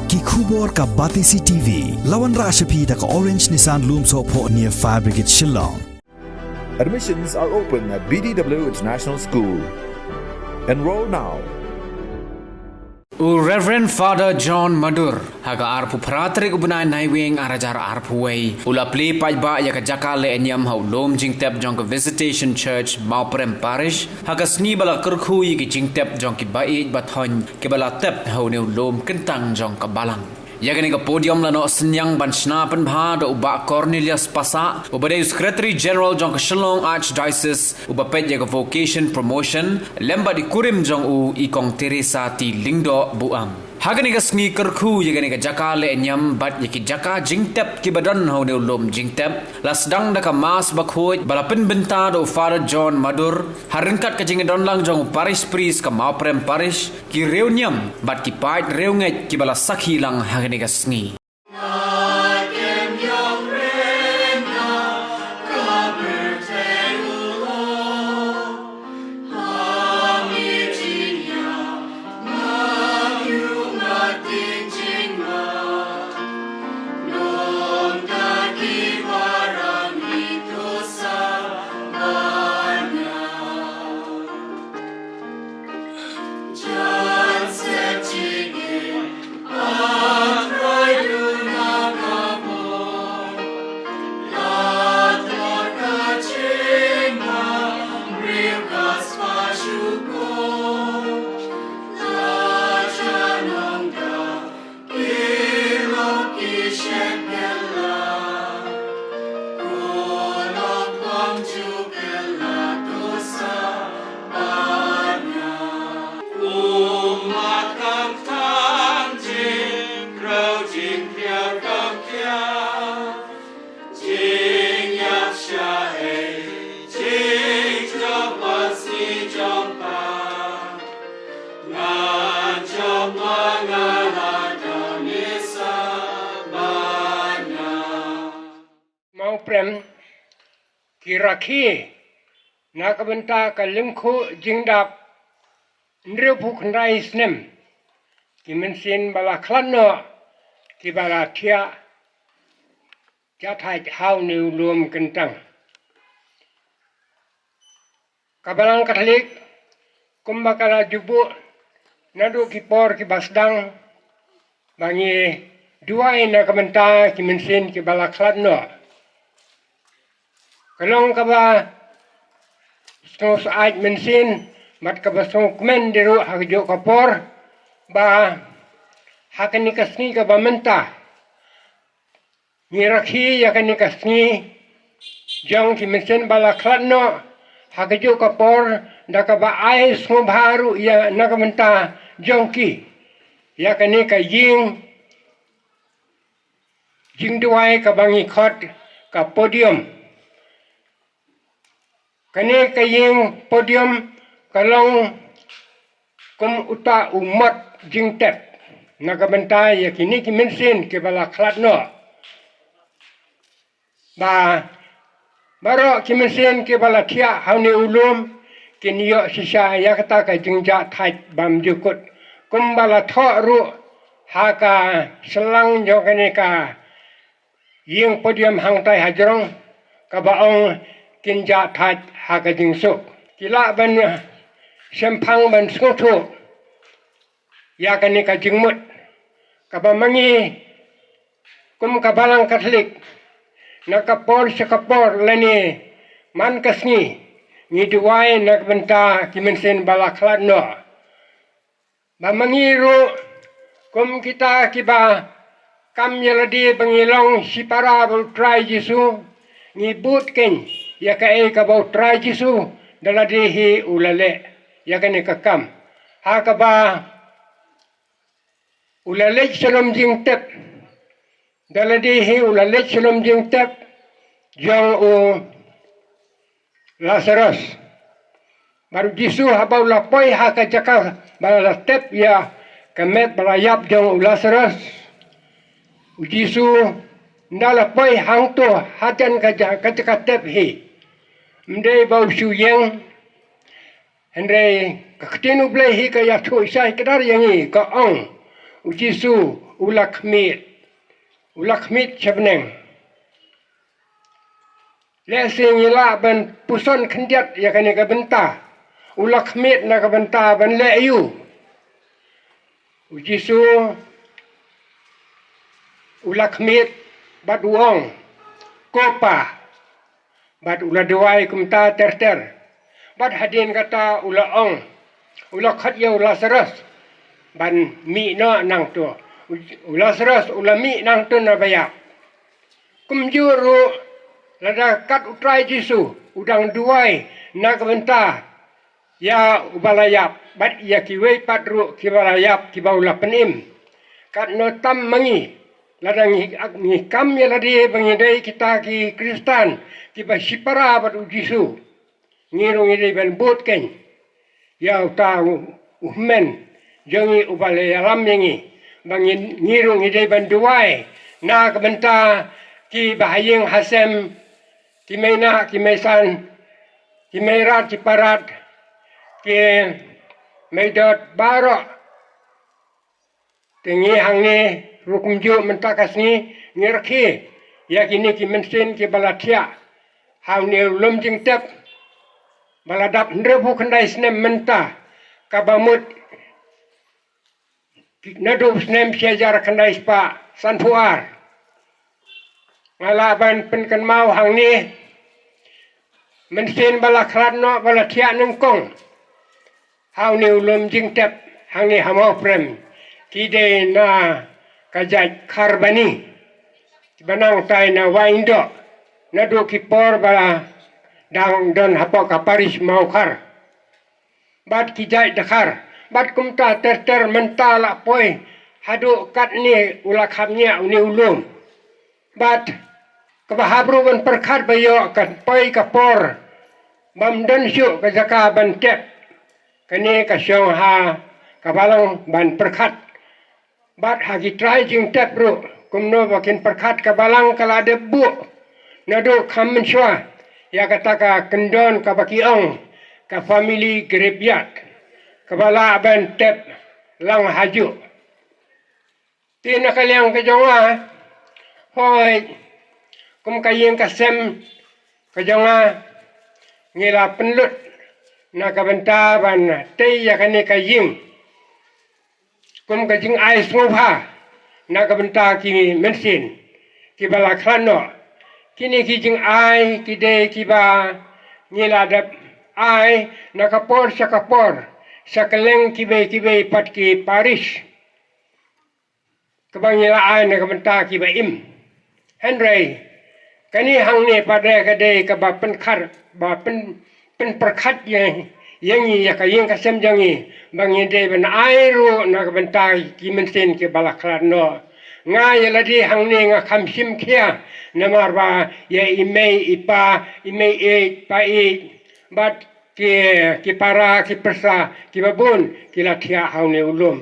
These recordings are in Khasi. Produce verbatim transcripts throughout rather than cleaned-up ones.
Ki khubor ka Batesi T V, la wanrah sha phi da ka Orange Nissan Lumsohphoh near Fire Brigade Shillong. Admissions are open at B D W International School. Enroll now. U Reverend Father John Madur, ha ka arphew phra tarik u bnai Naiwieng ar hajar arphew wei, u la plie paidbah ïa ka jaka leh niam ha u lum jingtep jong ka Visitation Church, Mawprem Parish, ha ka sngi ba la kyrkhu ïa ki jingtep jong ki ba ïeit ba thoiñ, ki ba la tep ha une u lum kyntang jong ka balang. Ïa kane ka podium la noh synñiang ban shna pynbha da u Bah Cornelius Passah, u ba dei u Secretary General jong ka Shillong Archdiocese, u ba peit ïa ka Vocation Promotion, lem bad i kurim jong u i Kong Teresa T Lyngdoh Buaeng. Ha kane ka sngi kyrkhu ïa kane ka jaka leh niam bad ïa ki jaka jingtep ki ba don ha une u lum jingtep, la sdang da ka Mass bakhuid ba la pynbynta da u Father John Madur, ha ryngkat ka jingdonlang jong u Parish Priest ka Mawprem Parish, ki riewniam bad ki paid riewngeit ki ba la sakhi lang ha kane ka sngi. Mawprem, ki rakhe na ka bynta ka lyngkhuh jingdap hynriewphew khyndai snem, ki mynsiem ba la khlad noh, ki ba la thiah jahthait ha une u lum kyntang. Ka Balang Katholik, kumba ka la ju buh naduh ki por ki ba sdang, ba ngi duwai na ka bynta ki mynsiem ki ba la khlad noh. Ka long kaba sngewsyaid mynsiem bad kaba sngewkmen de ruh ha kajuh ka por, ba ha kane ka sngi kaba mynta ngi rakhe ïa kane ka sngi jong ki mynsiem ba la khlad noh ha kajuh ka por, da kaba ai sngewbha ruh ïa na ka bynta jong ki ïa kane ka ïing jingduwai kaba ngi khot ka podium. Kane ka ïing podium ka long kum uta u mot jingtep na ka bynta ïa kine ki mynsiem ki ba la khlad noh, ba baroh ki mynsiem ki ba la thiah ha une u lum kin ïoh shisha ïa kata ka jingjahthait bymjukut, kumba la thoh ruh ha ka shyllangh jong kane ka ïing podium hangtai hajrong, kaba ong kin jahthait ha ka jingsuk. Ki lah ban shemphang ban sngewthuh ïa kane ka jingmut, kaba ma ngi kum ka Balang Katholik, na ka por sha ka por lane man ka sngi, ngi duwai na ka bynta ki mynsiem ba la khlad noh. Ba ma ngi ruh kum kita ki ba kam ïa lade ba ngi long shipara ba u Trai Jisu, ngi bud keiñ ïa kaei kaba u Trai Jisu da lade hi u la leh ïa kane ka kam, ha kaba u la leit sha lum jingtep. Da lade hi u la leit sha lum jingtep jong u Lasaros. Bad u Jisu haba u la poi ha ka jaka ba la tep ïa ka met ba la ïap jong u Lasaros, u Jisu ynda la poi hangto hajan ka ja-, ka jaka tep hi, ym dei ba u shu ïeng. Hynrei ka ktien U Blei hi ka ïathuh shisha kdar ïa ngi, ka ong, U Jisu u la khmih, u la khmih sha bneng. Lehse ngi lah ban puson khyndiat ïa kane ka bynta. U la khmih na ka bynta ban leh aïu? U Jisu u la khmih bad u ong, "Ko Pa." Bad u la duwai kumta ter ter. Bad hadien kata u la ong, u la khot ïa u Lasaros ban mih noh nangto. U, u Lasaros u la mih nangto na ba ïap. Kumjuh ruh, lada kat U Trai Jisu u dang duwai na ka bynta ïa uba la ïap, bad ïa kiwei pat ruh kiba la ïap kiba u la pynim. Katno tam ma ngi, lada ngi, ngi kam ïa lade ba ngi dei kita ki Khristan kiba shipara bad U Jisu. Ngi ruh ngi dei ban bud keiñ ïa uta u, u hynmen jong ngi uba la ïalam ïa ngi. Ba ngi, ngi ruh ngi dei ban duwai na ka bynta kiba ha ïing ha sem, ki mei nah, ki mei san, ki mei rat, ki pa rat, ki mei dot baroh. Te ngi hangne ruh kumjuh mynta ka sngi ngi rakhe ïa kine ki mynsiem kiba la thiah ha une u lum jingtep ba la dap hynriewphew khyndai snem mynta, kaba mut naduh u snem shi hajar khyndai spah sanphew ar. Nga lah ban pynkynmaw hangne, mynsiem ba la khlad noh, ba la thiah nyngkong ha une u lum jingtep hangne ha Mawprem, ki dei na ka jait Kharbani, kiba nangtai na Waiñdoh, naduh ki por ba la dang don hapoh ka parish Mawkhar. Bad ki jait Dkhar, bad kumta ter ter mynta la poi haduh katne u la kham ñiah une u lum. Bad kaba hap ruh ban pyrkhat ba ïoh ka poi ka por bym don shuh ka jaka ban tep. Kane ka shong ha ka balang ban pyrkhat. Bad ha ki trai jingtep ruh, kumno ba kin pyrkhat, ka balang ka la dep buh naduh kham mynshuwa ïa kata ka kyndon kaba ki ong ka family graveyard, kaba lah ban tep lang hajuh. Te na ka liang ka jong nga, hooid, kum ka ïing ka sem ka jong nga, ngi la pynlut na ka bynta ban tei ïa kane ka ïing kum ka jingai sngewbha na ka bynta ki mynsiem kiba la khlad noh. Kine ki jingai ki dei kiba ngi la dep ai na ka por sha ka por sha kylleng kiwei kiwei pat ki parish, kaba ngi la ai na ka bynta kiba im. Hynrei kane hangne pat ka dei kaba pynkhar, ba pyn, pynpyrkhat ïa, ïa ngi, ïa ka ïing ka sem jong ngi, ba ngi dei ban ai ruh na ka bynta ki mynsiem kiba la khlad noh. Nga ïa lade hangne nga kham shim khia, namar ba ïa i mei i pa, i mei ïeit pa ïeit, bad ki, ki para ki pyrsa kiba bun ki la thiah ha une u lum.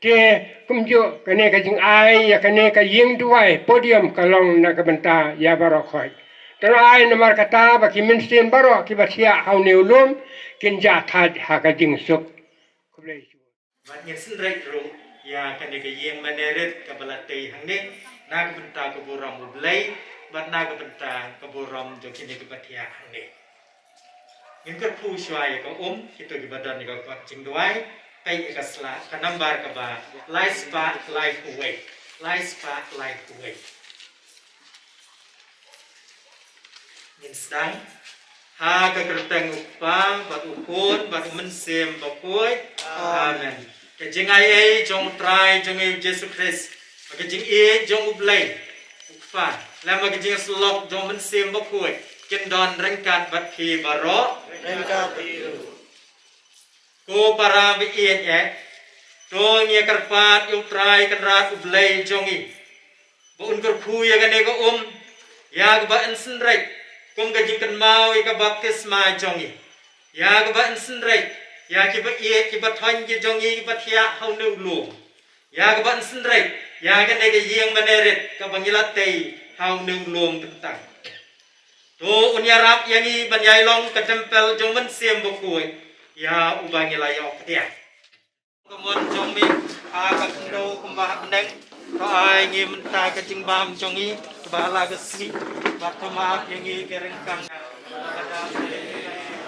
Te kumjuh kane ka jingai ïa kane ka ïing duwai podium ka long na ka bynta ïa baroh khoit. Te nga ai namar kata ba ki mynsiem baroh kiba thiah ha une u lum kin jah thait ha ka jingsuk. Khublei shibun. Bad ngin synreit ruh ïa kane ka ïing manerit kaba la tei hangne na ka bynta ka burom U Blei bad na ka bynta ka burom jong kine kiba thiah hangne. Ngin kyrkhu shuwa ïa ka um, kito kiba don ïa ka kot jingduwai, peit ïa ka sla, ka nambar kaba lai spah laiphew wei, lai spah laiphew wei. Ngin sdang. Ha ka kyrteng U Kpa, bad U Khun, bad U Mynsiem Bakhuid. Amen. Ka jingaiei jong U Trai jong ngi U Jisu Khrist, bad ka jingïeit jong U Blei U Kpa, lem bad ka jingïasyllok jong U Mynsiem Bakhuid kin don ryngkat bad phi baroh. Ryngkat bad phi ruh. Ko para ba ïeit eh, to ngin ïa kyrpad ïa U Trai Kynrad U Blei jong ngi, ba un kyrkhu ïa kane ka um, ïa kaba yn synreit kum ka jingkynmaw ïa ka baptisma jong ngi, ïa kaba yn synreit ïa kiba ïeit kiba thoiñ ki jong ngi kiba thiah ha une u lum, ïa kaba yn synreit ïa kane ka ïing manerit kaba ngi la tei ha une u lum kyntang. To un ïarap ïa ngi ban ïai long ka templ jong U Mynsiem Bakhuid, ïa uba ngi la ïoh pdiang. Ka mon jong me ha ka khyndew kumba ha bneng. To ai ngi mynta ka jingbam jong ngi kaba ha la ka sngi. Bad to map ïa ngi ka ryngkang.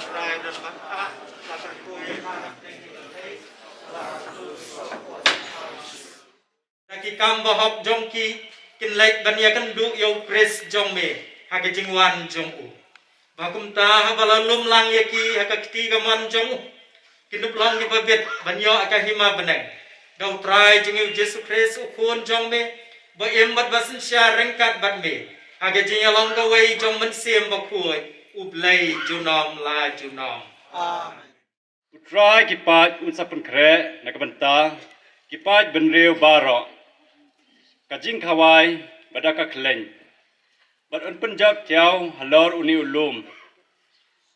Trai don bad ah la ka kyrkhu ïa ka. Da ki kam bahok jong ki kin leit ban ïakynduh ïa u Khrist jong me ha ka jingwan jong u. Ba kumta haba la lum lang ïa ki ha ka kti kamon jong u, kin ïoh long kiba bit ban ïoh ïa ka hima bneng. Da u Trai jong ngi u Jisu Khrist u Khun jong me, ba im bad ba synshar ryngkat bad me ha ka jingïalong kawei jong Mynsiem Bakhuid, U Blei junom la junom. Amen. U Trai ki paid un sa pynkhreh na ka bynta ki paid bynriew baroh, ka jingkhawai bad da ka khleiñ. Bad un pynjot thiaw halor une u lum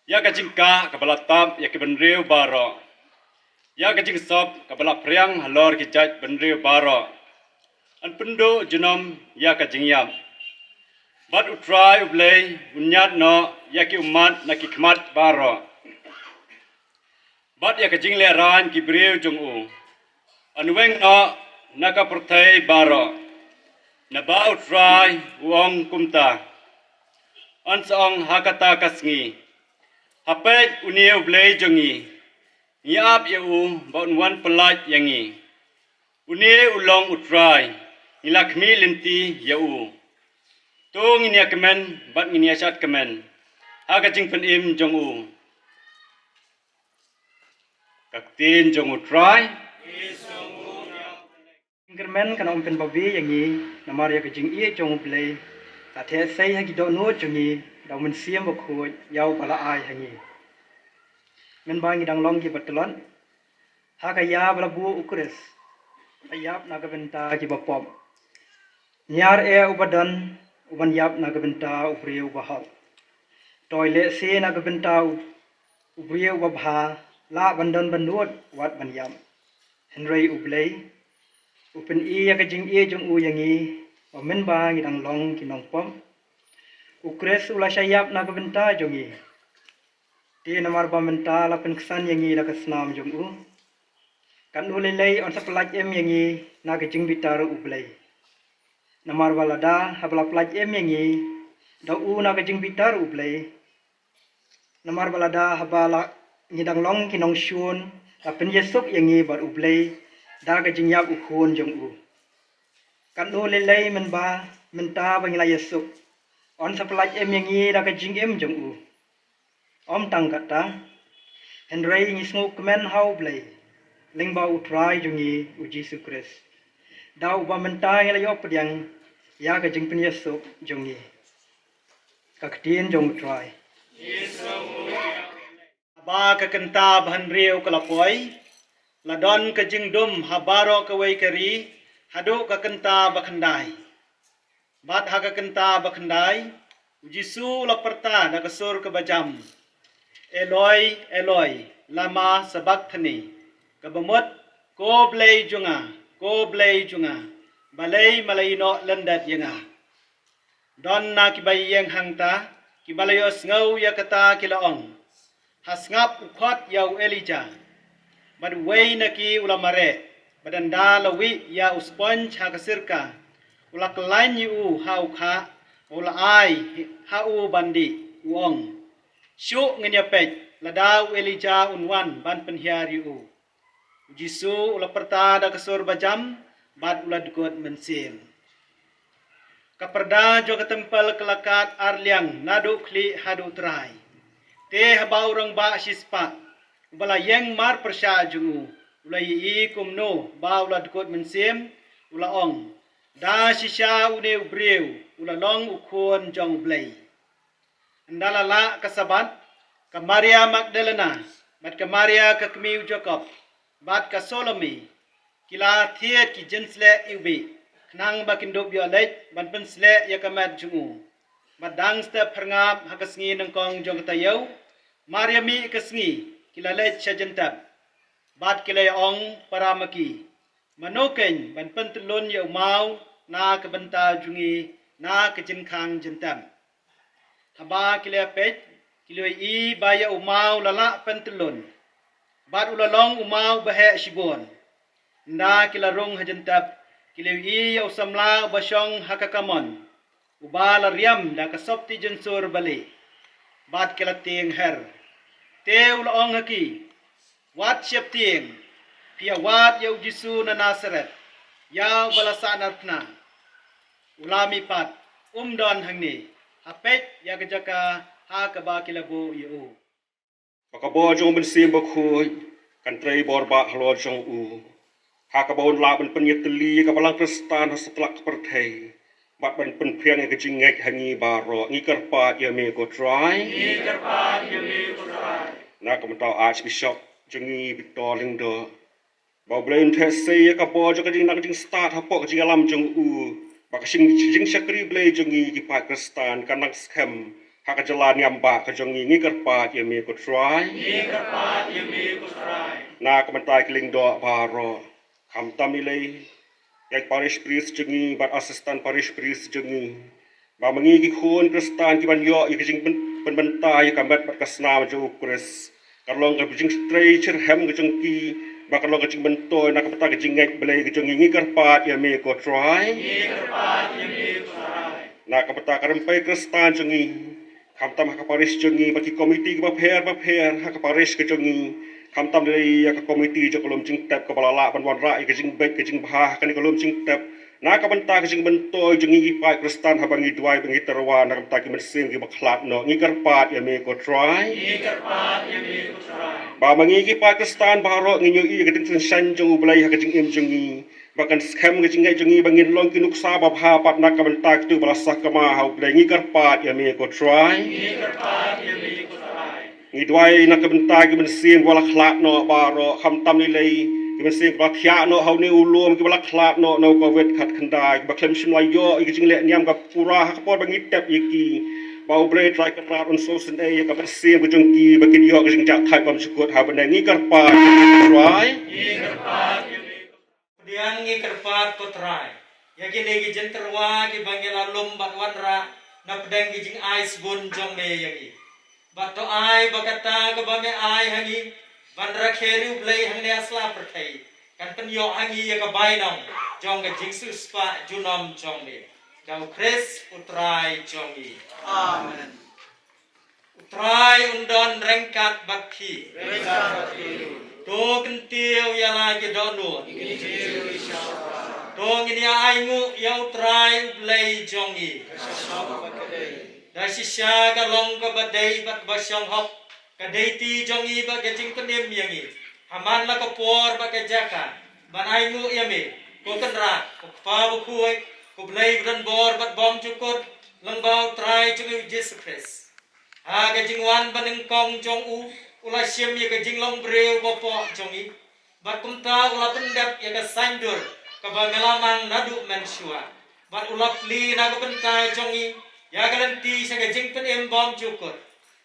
ïa ka jingkah kaba la tap ïa ki bynriew baroh, ïa ka jingsop kaba la phriang halor ki jait bynriew baroh. Un pynduh junom ïa ka jingïap. Bad u Trai U Blei un ñiad noh ïa ki ummat na ki khmat baroh. Bad ïa ka jinglehrain ki briew jong u. Un weng noh na ka pyrthei baroh. Naba u Trai u ong kumta. Un sa ong ha kata ka sngi. Ha peit une U Blei jong ngi. Ngi ap ïa u ba un wan pyllait ïa ngi. Une u long u Trai, ngi la khmih lynti ïa u. To ngin ïa kmen bad ngin ïa shad kmen ha ka jingpynim jong u. Ka ktien jong u Trai. Jingkyrmen kan ym pynbabe ïa ngi namar ïa ka jingïeit jong U Blei. La theh sei ha ki dohnud jong ngi da u Mynsiem Bakhuid ïa uba la ai ha ngi. Mynba ngi dang long kiba tlot ha ka ïa ba la buh u Khrist, la ïap na ka bynta kiba pop. Ñiar eh uba don uban ïap na ka bynta u briew uba hok. Toi lehse na ka bynta u, u briew uba bha lah ban don ban nud wat ban ïap. Hynrei U Blei u pyni ïa ka jingïeit jong u ïa ngi, ba mynba ngi dang long ki nongpop, u Khrist u la shah ïap na ka bynta jong ngi. Te namar ba mynta la pynksan ïa ngi da ka snam jong u, katno lei lei yn sa pyllait im ïa ngi na ka jingbitar U Blei. Namar ba lada haba la pyllait im ïa ngi da u na ka jingbitar U Blei, namar ba lada haba la ngi dang long ki nongshun, la pynïasuk ïa ngi bad U Blei da ka jingïap u Khun jong u, katno lei lei mynba mynta ba ngi la ïasuk, yn sa pyllait im ïa ngi da ka jingim jong u. Ym tang kata, hynrei ngi sngewkmen ha U Blei lyngba u Trai jong ngi u Jisu Khrist, da uba mynta ngi la ïoh pdiang ïa ka jingpynïasuk jong ngi. Ka ktien jong u Trai. Haba ka kynta ba hynriew ka la poi, la don ka jingdum ha baroh kawei ka ri haduh ka kynta ba khyndai. Bad ha ka kynta ba khyndai, u Jisu u la pyrta da ka sur kaba jam, "Eloi, Eloi, lama sabakthani?" Kaba mut, "Ko Blei jong nga, ko Blei jong nga, balei me la ïehnoh lyndet ïa nga?" Don na kiba ïeng hangta, kiba la ïohsngew ïa kata ki la ong, "Ha sngap u khot ïa u Elija." Bad uwei na ki u la mareh, bad ynda la wih ïa u sponj ha ka sirka, u la kyllaiñ ïa u ha u khah, u la ai ha u ban dih, u ong, "Shuh ngin ïa peit lada u Elija un wan ban pynhiar ïa u." U Jisu u la pyrta da ka sur ba jam, bad u la dkut mynsiem. Ka pyrda jong ka templ ka la kat ar liang naduh khlieh haduh trai. Te haba u rangbah shispah uba la ïeng marpyrshah jong u u la ïohi kumno ba u la dkut mynsiem, u la ong, "Da shisha une u briew u la long u Khun jong U Blei." Ynda la lah ka Sabbath, ka Maria Magdalena, bad ka Maria ka kmie u Jakob, bad ka Salome, ki la thied ki jingsleh iwbih, khnang ba kin dup ïoh leit ban pynsleh ïa ka met jong u. Bad dang step pyrngap ha ka sngi nyngkong jong ka taïew, mar ïa mih ka sngi, ki la leit sha jyntep. Bad ki la ïa ong para ma ki, "Mano keiñ ban pyntyllun ïa u maw na ka bynta jong ngi na ka jingkhang jyntep?" Haba ki la peit, ki la ïohi ba ïa u maw la lah pyntyllun. Bad u la long u maw ba heh shibun. Ynda ki la rung ha jyntep, ki la ïohi ïa u samla uba shong ha ka kamon, uba la riam da ka sopti jynsur balieh, bad ki la tieng her. Te u la ong ha ki, wat sheptieng, phi ïa wad ïa u Jisu na Nasareth, ïa uba la sahnarphna. U la mih pat, um don hangne, ha peit ïa ka jaka ha kaba ki la buh ïa u. Ba ka bor jong u Mynsiem Bakhuid kan trei bor bah halor jong u, ha kaba un lah ban pynïatylli ïa ka balang Khristan ha satlak ka pyrthei, bad ban pynphriang ïa ka jingngeit ha ngi baroh. Ngi kyrpad ïa me ko Trai. Ngi kyrpad ïa me ko Trai. Na ka bynta u Archbishop jong ngi Victor Lyngdoh, ba U Blei un theh sei ïa ka bor jong ka jingnak jingstad hapoh ka jingïalam jong u, ba ka jing, jingshakri Blei jong ngi ki paid Khristan kan nang skhem ha ka jylla niam bah ka jong ngi. Ngi kyrpad ïa me ko Trai. Ngi kyrpad ïa me ko Trai. Na ka bynta ki Lyngdoh baroh, khamtam lei lei ïa ki parish priest jong ngi bad assistant parish priest jong ngi, ba ma ngi ki khun Khristan ki ban ïoh ïa ka jingpyn, pynbynta ïa ka met bad ka snam jong u Khrist, kan long ka jingtrei shitrhem ka jong ki, ba kan long ka jingmyntoi na ka bynta ka jingngeit Blei ka jong ngi. Ngi kyrpad ïa me ko Trai. Ngi kyrpad ïa me ko Trai. Na ka bynta ka rympei Khristan jong ngi, khamtam ha ka parish jong ngi, bad ki komiti kiba pher bapher ha ka parish ka jong ngi, khamtam lei ïa ka komiti jong ka lum jingtep kaba la lah ban wanrah ïa ka jingbeit ka jingbha ha kane ka lum jingtep, na ka bynta ka jingmyntoi jong ngi ki paid Khristan, haba ngi duwai bad ngi tyrwa na ka bynta ki mynsiem kiba khlad noh. Ngi kyrpad ïa me ko Trai. Ngi kyrpad ïa me ko Trai. Ba ma ngi ki paid Khristan baroh ngin ïohi ïa ka jingsngewsih jong U Blei ha ka jingim jong ngi, ba kan skhem ka jingngeit jong ngi ba ngin long ki nuksa babha pat na ka bynta kito ba la sah kama ha U Blei. Ngi kyrpad ïa me ko Trai. Ngi kyrpad ïa me ko Trai. Ngi duwai na ka bynta ki mynsiem ba la khlad noh baroh, khamtam lei lei ki mynsiem ba la thiah noh ha une u lum, kiba la khlad noh na u Covid khatkhyndai, kiba khlem shym la ïoh ïa ka jingleh niam ka pura ha ka por ba ngi tep ïa ki, ba U Blei Trai Kynrad un sngewsynei ïa ka mynsiem ka jong ki ba kin ïoh ka jingjahthait bymjukut ha bneng. Ngi kyrpad ïa me ko Trai. Ngi kyrpad ïa me ko Trai. Pdiang ngi kyrpad ko Trai ïa kine ki jingtyrwa kiba ngi la lum bad wanrah na pdeng ki jingai sbun jong me ïa ngi. Bad to ai ba kata kaba me ai ha ngi ban rakhe riewblei hangne ha sla pyrthei kan pynïoh ha ngi ïa ka bainong jong ka jingsiewspah junom jong me. Da u Khrist u Trai jong ngi. Amen. U Trai un don ryngkat bad phi. Ryngkat bad phi. To kyntiew ïa la ki dohnud. Kyntiew ïa la. To ngin ïa ainguh ïa u Trai U Blei jong ngi. Ka shong bad ka dei. Da shisha ka long kaba dei bad kaba shong hok ka dei ti jong ngi bad ka jingpynim ïa ngi ha man la ka por bad ka jaka ban ainguh ïa me, ko Kynrad, ko Kpa bakhuid, ko Blei badonbor bad bymjukut, lyngba u Trai jong ngi u Jisu Khrist. Ha ka jingwan banyngkong jong u, u la shim ïa ka jinglong briew bapoh jong ngi. Bad kumta u la pyndep ïa ka saiñdur kaba me la mang naduh mynshuwa. Bad u la plie na ka bynta jong ngi ïa ka lynti sha ka jingpynim bymjukut.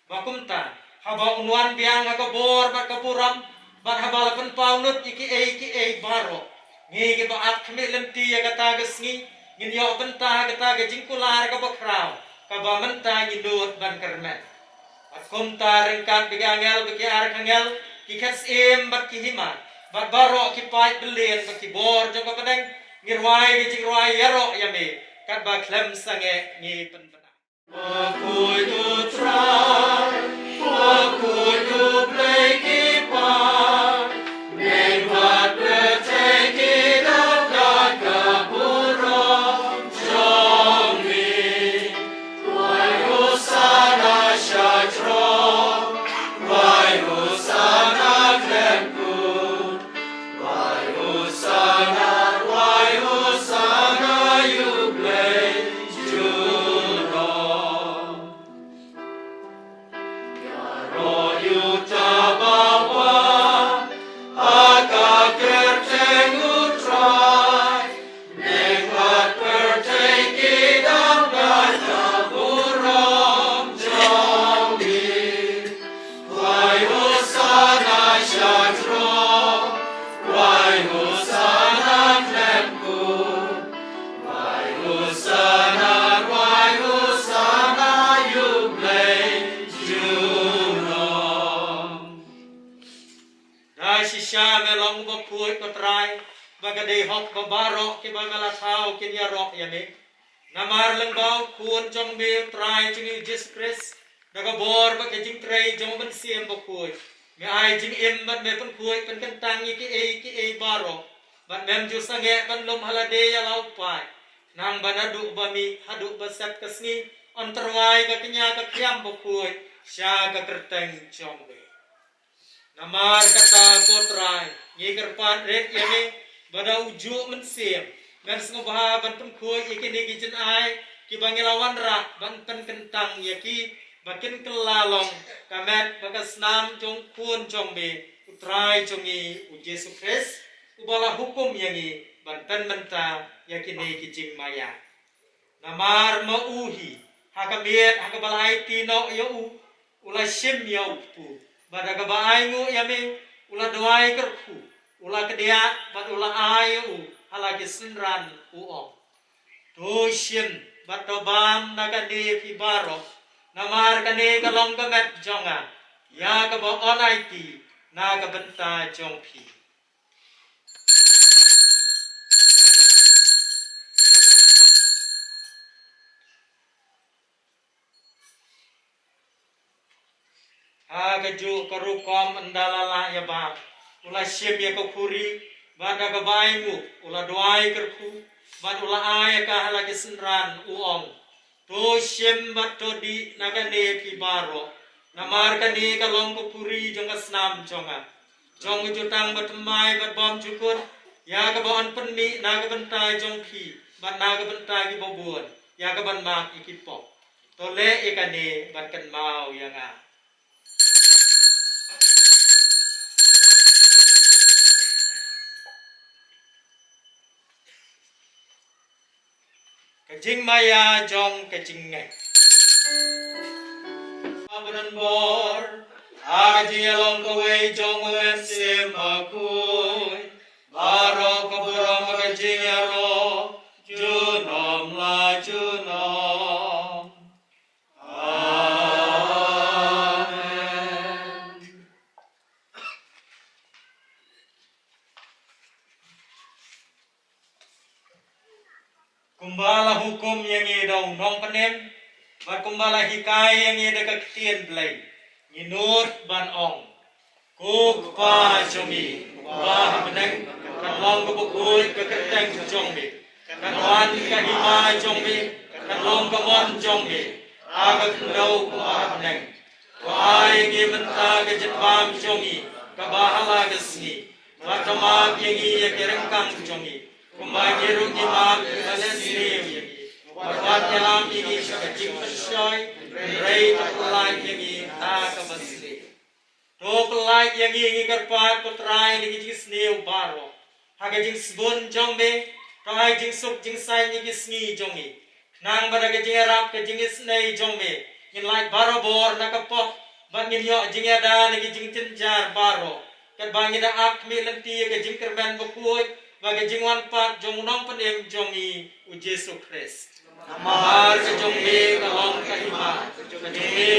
Ba kumta, haba un wan biang ha ka bor bad ka burom, bad haba la pynpaw lut ïa kiei kiei baroh, ngi kiba ap khmih lynti ïa kata ka sngi ngin ïoh bynta ha kata ka jingkular kaba khraw kaba mynta ngi nud ban kyrmen. Bad kumta ryngkat bad ki angel bad ki archangel, ki khet syiem bad ki hima, bad baroh ki paid byllieng bad ki bor jong ka bneng, ngi rwai ka jingrwai ïaroh ïa me katba khlem sangeh ngi pynbna. Ba baroh kiba me la thaw kin ïaroh ïa me. Namar lyngba u Khun jong me u Trai jong ngi u Jisu Khrist, da ka bor bad ka jingtrei jong u Mynsiem Bakhuid, me ai jingim bad me pynkhuid pynkyntang ïa kiei kiei baroh. Bad mem ju sangeh ban lum ha lade ïa la u paid, nang ba naduh ba mih haduh ba sep ka sngi, yn tyrwa ïa ka kñia ka khiam bakhuid sha ka kyrteng jong me. Namar kata ko Trai, ngi kyrpad rit ïa me, ba da u juh mynsiem men sngewbha ban pynkhuid ïa kine ki jingai kiba ngi la wanrah, ban pynkyntang ïa ki ba kin kylla long ka met bad ka snam jong u Khun jong me, u Trai jong ngi u Jisu Khrist, uba la hukum ïa ngi ban pynmynta ïa kine ki jingmaïa. Namar ma u hi, ha ka miet ha kaba la aiti noh ïa u, u la shim ïa u kpu, bad ha kaba ainguh ïa me, u la duwai kyrkhu, u la kdiah bad u la ai ïa u ha la ki synran, u ong: To shim bad to bam na kane phi baroh, namar kane ka long ka met jong nga, ïa kaba yn aiti na ka bynta jong phi. Ha kajuh ka rukom ynda la lah ïa bam, u la shim ïa ka khuri, bad ha kaba ainguh u la duwai kyrkhu, bad u la ai ïa ka ha la ki synran, u ong: To shim bad to dih na kane phi baroh, namar kane ka long ka khuri jong ka snam jong nga, jong ka jutang bathymmai bad bymjukut, ïa kaba yn pynmih na ka bynta jong phi bad na ka bynta kiba bun, ïa kaban map ïa ki pop. To leh ïa kane ban kynmaw ïa nga. Ka jingmaïa jong ka jingngeit. Ba don bor ha ka jingïalong kawei jong u Mynsiem Bakhuid, baroh ka burom ka jingïaroh junom la junom. Amen. Kumba la hukum ïa ngi da u nongpynim, bad kumba la hikai ïa ngi da ka ktien Blei, ngi nud ban ong: Ko Kpa jong ngi, uba ha bneng, kan long kaba khuid ka kyrteng jong me, kan wan ka hima jong me, kan long ka mon jong me ha ka khyndew kumba ha bneng. To ai ïa ngi mynta ka jingbam jong ngi kaba ha la ka sngi, bad to map ïa ngi ïa ki ryngkang jong ngi, kumba ngi ruh ngi map ïa kiba leh sniew ïa ngi. Wat wat ïalam ïa ngi sha ka jingpynshoi, hynrei to pyllait ïa ngi na kaba sniew. To pyllait ïa ngi, ngi kyrpad ko Trai, na ki jingsniew baroh. Ha ka jingsbun jong me, to ai jingsuk jingsaiñ ïa ki sngi jong ngi. Khnang ba da ka jingïarap ka jingisynei jong me, ngin lait barabor na ka pop, bad ngin ïoh jingïada na ki jingjynjar baroh, katba ngi da ap khmih lynti ïa ka jingkyrmen bakhuid bad ka jingwan pat jong u nongpynim jong ngi u Jisu Khrist. Namar ka jong me ka long ka hima, ka jong me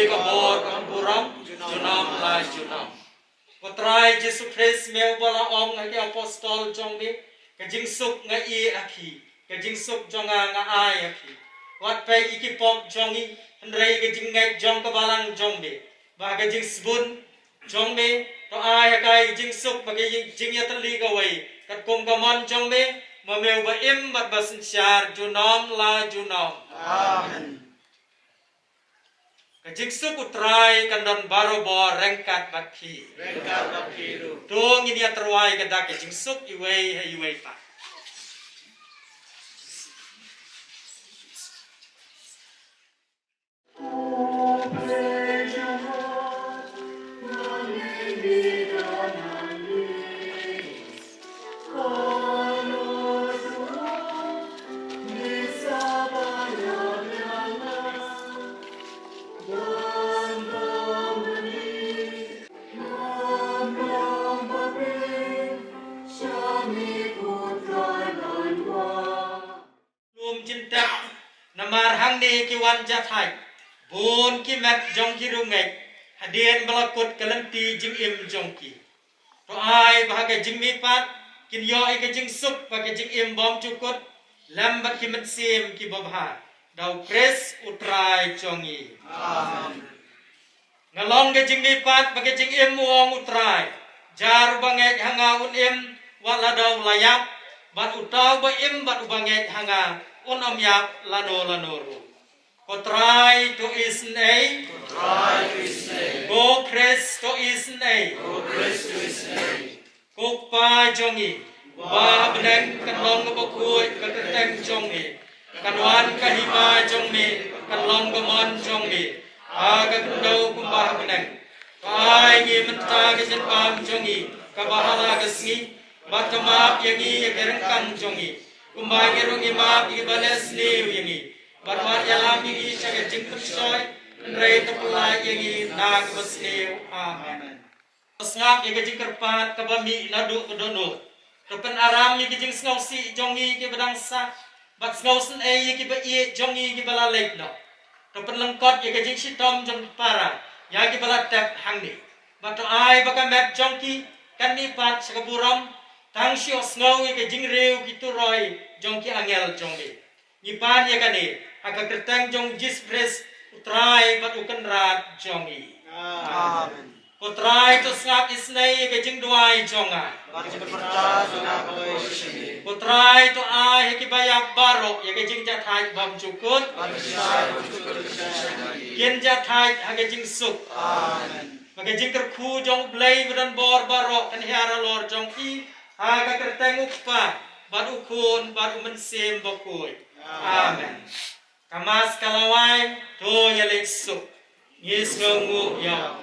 ka bor ka burom, junom la junom. Ko Trai Jisu Khrist, me uba la ong ha ki apostol jong me: Ka jingsuk nga ïeh ha phi, ka jingsuk jong nga nga ai ha phi. Wat peit ïa ki pop jong ngi, hynrei ka jingngeit jong ka balang jong me. Ba ka jingsbun jong me, to ai ha ka ka jingsuk bad ka jing, jingïatylli kawei, katkum ka mon jong me, ma me uba im bad ba synshar junom la junom. Amen. Ka jingsuk u Trai kan don barabor ryngkat bad phi. Ryngkat bad phi ruh. To ngin ïa tyrwa ïa ka dak ka jingsuk iwei ha iwei pat. Lum jingtep, namar hangne ki wan jahthait, bun ki met jong ki ruh ngeit, hadien ba la kut ka lynti jingim jong ki. To ai ba ha ka jingmihpat, kin ïoh ïa ka jingsuk bad ka jingim bymjukut lem bad ki mynsiem kiba bha, da U Khrist U Trai jong ngi. Amen. Nga long ka jingmihpat bad ka jingim, u ong U Trai. Jar uba ngeit ha nga un im wat lada u la ïap, bad uta uba im bad uba ngeit ha nga un ym ïap lano lano ruh. Ko Trai, to isynei. Ko Trai, to isynei. Ko Khrist, to isynei. Ko Khrist, to isynei. Ko Kpa jong ngi uba ha bneng, kan long kaba khuid ka kyrteng jong me. Kan wan ka hima jong me. Kan long ka mon jong me ha ka khyndew kumba ha bneng. To ai ngi mynta ka jingbam jong ngi kaba ha la ka sngi. Bad to map ïa ngi ïa ki ryngkang jong ngi, kumba ngi ruh ngi map ïa kiba leh sniew ïa ngi. Bad wat ïalam ïa ngi sha ka jingpynshoi, hynrei to pyllait ïa ngi na kaba sniew. Amen. To sngap ïa ka jingkyrpad kaba mih naduh ka dohnud. To pynaram ïa ka jingsngewsih jong ngi kiba dang sah, bad sngewsynei ïa kiba ïeit jong ngi kiba la leit noh. To pynlyngkot ïa ka jingshitom jong ki para ïa kiba la tep hangne. Bad to ai ba ka met jong ki kan mihpat sha ka burom, tang shu sngew ïa ka jingriew ki turoi jong ki angel jong me. Ngi pan ïa kane ha ka kyrteng jong U Jisu Khrist, U Trai bad U Kynrad jong ngi. Amen. Ko Trai, to sngap isynei ïa ka jingduwai jong nga. Bad ka jingpyrta jong nga ka poi sha ngi. Ko Trai, to ai ha kiba ïap baroh ïa ka jingjahthait bymjukut. Bad ka jingshai bymjukut ka shai sha ngi. Kin jahthait ha ka jingsuk. Amen. Ba ka jingkyrkhu jong U Blei ba don bor baroh kan hiar halor jong ki, ha ka kyrteng U Kpa bad U Khun bad U Mynsiem Bakhuid. Amen. Ka Mass ka la wai, to ïaleit suk. Ngi sngewnguh ïa U.